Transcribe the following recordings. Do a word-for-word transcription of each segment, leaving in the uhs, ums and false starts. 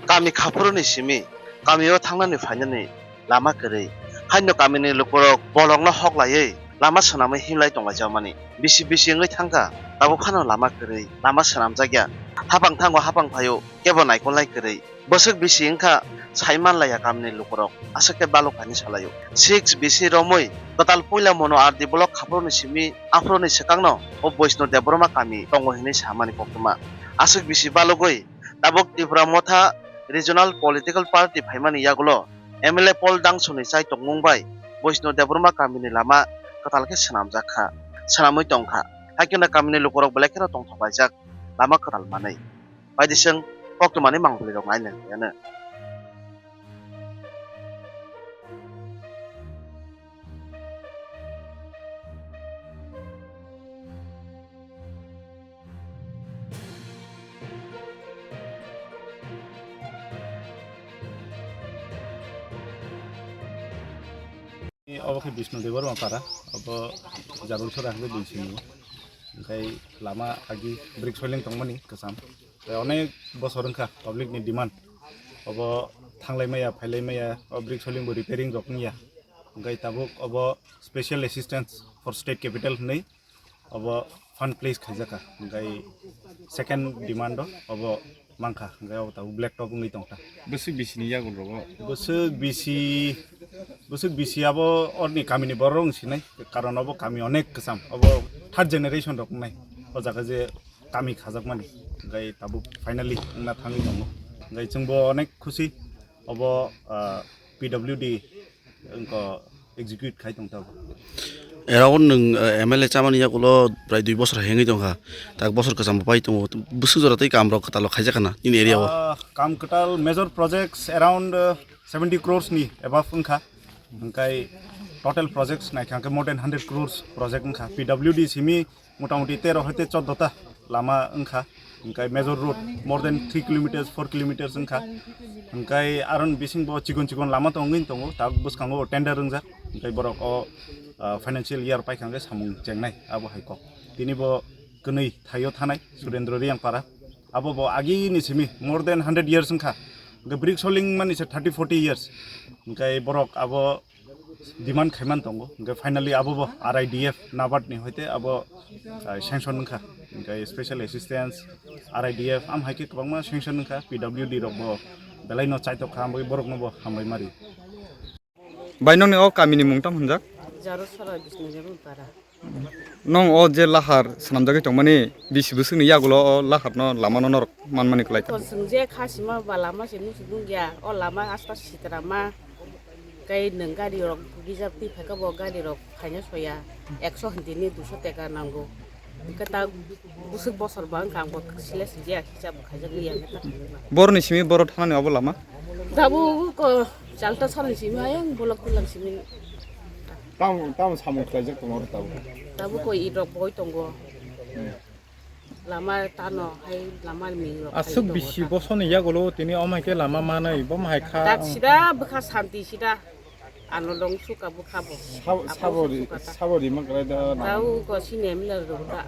Kami khaphuruni simi, kamio thangnani phainani lama kwrwi. Haino kamini lukurok bolongno hoklaiwi lama swnamwi himlai tonglaijak mani. Bisi bisi wngwi thangkha, tabuk phano lama kwrwi, lama swnamjakya. Hapang thango hapang phaio, kebo naikolnai kwrwi. Bwswk bisi wngkha, sai manlaiya kamini lukurok, aswk khe baluk kainwi salaio. Six bisi romwi kwtal puila mono R D block khaphuruni simi, aphuruni swkangno o Boisno Debbarma kami tongo hinwi samani koktwma. Aswk bisi balugwi tabuk Tipra Motha Regional Political Party phaimani yagulo M L A Paul Dangsoni chai tongmung bai Boisno Debbarma kamini lama kwtal khe swnamjak kha, swnamwi tong kha. Haikhe no kamini lukurok belai kheno tongthok laijak lama kwtal manwi. Baidiswng koktwmani mangpili rok naina hwnwi ano. Obo khe Bishnu Debbarma para, obo Jabal Sora hwnwi bini simi. Hwnkhe lama agi brick soiling tongmani kwcham. Tei onek bosor wngkha public ni demand. Obo thanglai maya, phailai maya, o brick soiling bo repairing rok wngya. Hwnkhe tabuk obo special assistance for state capital hwnwi obo fund place khaijakha. Hwnkhe second demand o obo mankha, hwnkhe obo tabuk black top wngwi tongkha. Bwswk bisi ni yagun rogo? Bwswk bisi, bwswk bisi abo orni kamini borok rok wng sinai, karon obo kami onek kwcham, obo third generation rok wngnai o jaga je kami khajakmani, hwnkhe tabuk finally wngna thangwi tongo, hwnkhe chwngbo onek khusi obo, ah, P W D wngkha execute khai tong tabuk. Around nwng, eh, M L A chamani yagulo prai dui bosor hai wngwi tongkha. Tak bosor kwcham bo pai tongo. Bwswk jora tei kam rok kwtal o khaijak khana nini area o? Ah, kam kwtal major projects around, eh, seventy crores ni above wngkha. Hwnkhe total projects naikha hwnkhe more than hundred crores project wngkha. P W D simi motamuti tero hoite choddo ta lama wngkha, hwnkhe major road more than three kilometers, four kilometers wngkha, hwnkhe aron bising bo chikon chikon lama tongwi tongo, tak bwskango tender wngjak, hwnkhe borok o, ah, financial year paikha hwnkhe samung chengnai abo hai kok. Tini bo kwnwi thaio thanai Surendra Riyangpara, abo bo agini simi more than hundred years wngkha, hwnkhe brick soiling mani se thirty forty years, hwnkhe borok abo demand khaiman tongo, hwnkhe finally abo bo R I D F NABARD ni hoite abo, ah, sanction wngkha, hwnkhe special assistance, R I D F, am hai khe kwbangma sanction wngkha, P W D rok bo belai no chaitok kha, ambai borok no bo hambai mari. Bai nongni o kami ni mung tam hwnjak? Jaro Sora Bishnu Debbarma para. Nong o je lahar swnamjagwi tongmani bisi bwswkni yagulo o laharno lamano norok manmani kwlai ta? Ko chwng je kha sima ba lama se nuk se nukya, o lama asta sitra ma. Kai nwng gari rok reserve twi phaikha bo gari rok phaina soya, ekso hwntini duiso teka nango. Hwnkhe ta bwswk bosor ba wngkha ang bo sile sijaya hisab khaijak liya hwnkhe ta. Boroni simi boro thanani obo lama? Tabuk ko chalta salni simi ayang bolok tulang simi. Tamo, tamo samung khlaijak tongo oro tabuk. Tabuk ko itrok boi tongo. Hmm. Lama tano hai lama ming rok. Aswk khai tongo bisi ta. Bosoni yagulo tini omai khe lama manai, bo hai kha. Tak sida bwkha santi sida. Ano dong suka bwkha bo. Sabo, abo sabo ri, suka ta. Sabo ri ma krai da. Tau ko sini emla rok ta.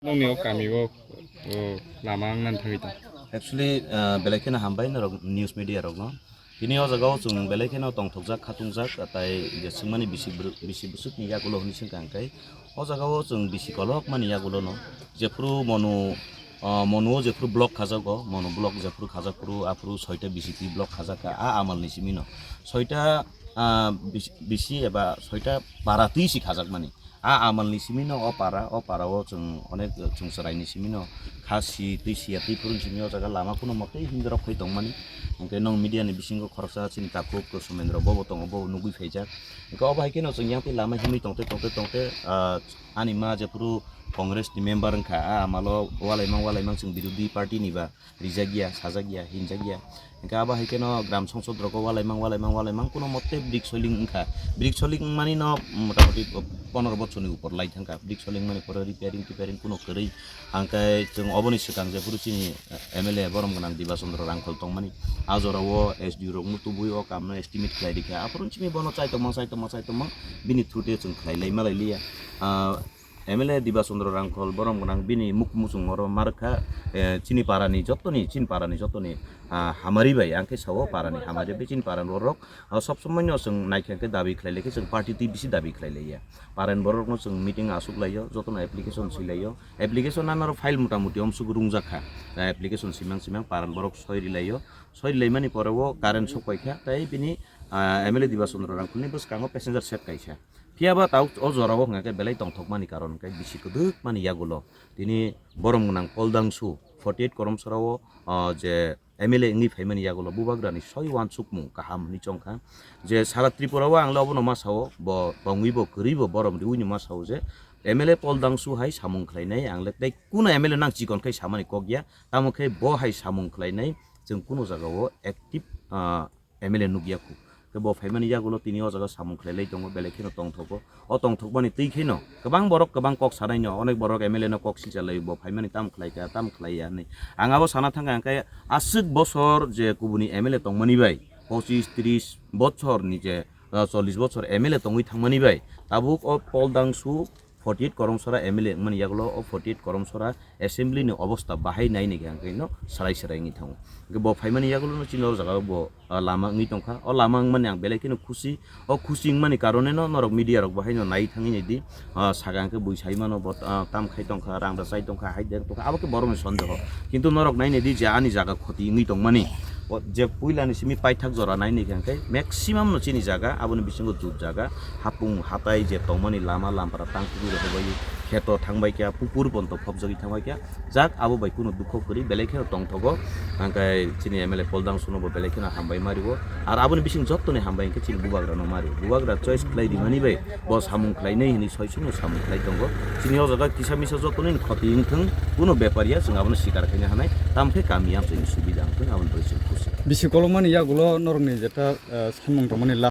Nongni o kami o, o, lama wngna thangwi tong. Actually, ah, belai kheno hambai norok news media rokno. Tini o jaga o chwng belai kheno tongthokjak, khatungjak, tai je swngmani bisi bru-, bisi bwswkni yagulo hwnwi swngkha hwnkhe, o jaga o chwng bisi kolokmani yagulono jephru monu, ah, monu o jephru block khajago, monu block jephru khajak phuru, aphuru soita bisi twi block khajak kha, a amalni simino soita, ah, bisi, bisi eba soita para twi si khajakmani. A amalni simino o para, o para o chwng onek chwng chwraini simino kha si twi siya twi phuruni simi o jaga lama kuno motei hinjrok khai tongmani. Hwnkhe nong media ni bisingo khoroksa chini takhuk Somendro bobo tongo, bobo nugwi phaijak. Hwnkhe obo hai kheno chwng yang twi lama himwi tongte tongte tongte, ah, ani ma jephuru Congress ni member wngkha, a amalo walaimang walaimang chwng birodhi party ni ba. Rijak ya, sajak ya, hinjak ya. Hingke abo hai khe no gram songsod rogo walaimang, walaimang, walaimang kuno mote brik soiling wngkha. Brik soiling wngmani no motamoti ponoro bochorni upor lai thangkha. Brik soiling mani pore repairing, repairing kuno kwrwi. Hingke chwng oboni swkang jephuru chini M L A borom gwnang Diba Chandra Rangkhol tongmani. A jorao S D O rokno tubui o kamno estimate khlai rikha. Aphuru chini bono chai tongmang, chai tongmang, chai tongmang bini through te chwng khlai lai ma lai liya. Ah, M L A Diba Chandra Rangkhol borom gwnang bini muk muchung oro ma rwkha, eh, chini parani jotoni, chini parani jotoni, ah, hamari bai, ang khe sao parani hamari bai chini parani borok, ah, sob somoi no chwng naikha khe dabi khlai lai khe chwng party twi bisi dabi khlai lai ya. Parani borok no chwng meeting asuk lai o, jotono application swi lai o, application ano oro file mota moti omsuk rung jak kha, ah, application simang simang parani borok soi ri lai o, soi ri lai mani pore o current sok pai kha, tei bini, ah, M L A Diba Chandra Rangkhol ni bwskango passenger set kaisa. Phiya ba ta o jora o hwnkha khe belai tongthokmani karon hwnkhe bisi kwdwkmani yagulo tini borom gwnang Pol Dangsu forty eight Koromsora o, o je M L A wngwi phaimani yagulo bubagrani soi uansukmung kaham hwnwi chongkha. Je sara Tripura o ang le obono ma sao, bo tongwi bo kwrwi bo borom riwi no ma sao je M L A Pol Dangsu hai samung khlainai, ang le tei kuno M L A nang chikon khai samani kok ya, tamo khe bo hai samung khlainai chwng kuno jaga o active, ah, M L A nukya khu. Khe bo phaimani yagulo tini o jaga samung khlai lai tongo, belai kheno tongthogo. O tongthokmani twi kheno kwbang borok kwbang kok sanai no, onek borok M L A no kok sicha lai bo phaimani tam khlai kha, tam khlai ya hinwi. Ang abo sana thang kha, hwnkhe aswk bosor je kubuni M L A tongmani bai, pochis tris bochor ni je, ah, chollis bochor M L A tongwi thangmani bai, tabuk o Pol Dangsu forty eight Koromsora M L A wngmani yagulo o forty eight Koromsora assembly ni obosta bahai nai ni hwnkhe no swrai swrai wngwi thango. Hwnkhe bo phaimani yagulo no chini o jaga o bo, ah, lama wngwi tongkha. O lama wngmani ang belai kheno khusi. O khusi wngmani karone no norok media rok bo haino nai thangwi naidi. Ah, saka hwnkhe bui sai mano bo, ah, tam khai tongkha, rang da chai tongkha, hai dek tongkha, abo khe borokni sondeho. Kintu norok nai naidi je ani jaga khoti wngwi tongmani. O je puilani simi paithak jora nai naikha hwnkhe maximum no chini jaga, aboni bisingo jut jaga, hapung hatai je tongmani lama lampara tang kubui rok bai kheto thangbai kha, pukur ponto phobjagwi thangbai kha. Jak abo bai kuno dukho kwrwi belai kheno tongthogo. Hwnkhe chini M L A Pol Dangsu no bo belai kheno hambai mario. Ar aboni bising jottoni hambai hwnkhe chini bubagra no mario. Bubagra choice khlai rimani bai bo samung khlai nai hwnwi soi soi no samung khlai tongo. Chini o jaga kisa misa jottoni khoti wngthung, kuno bepar ya, chwng abono sikar khaina hanai. Tamo khe kami amchaini subida wngthung, aboni bagwi chwng khusi. Bisi kolokmani yagulo norokni jeta, eh, samung tongmani la-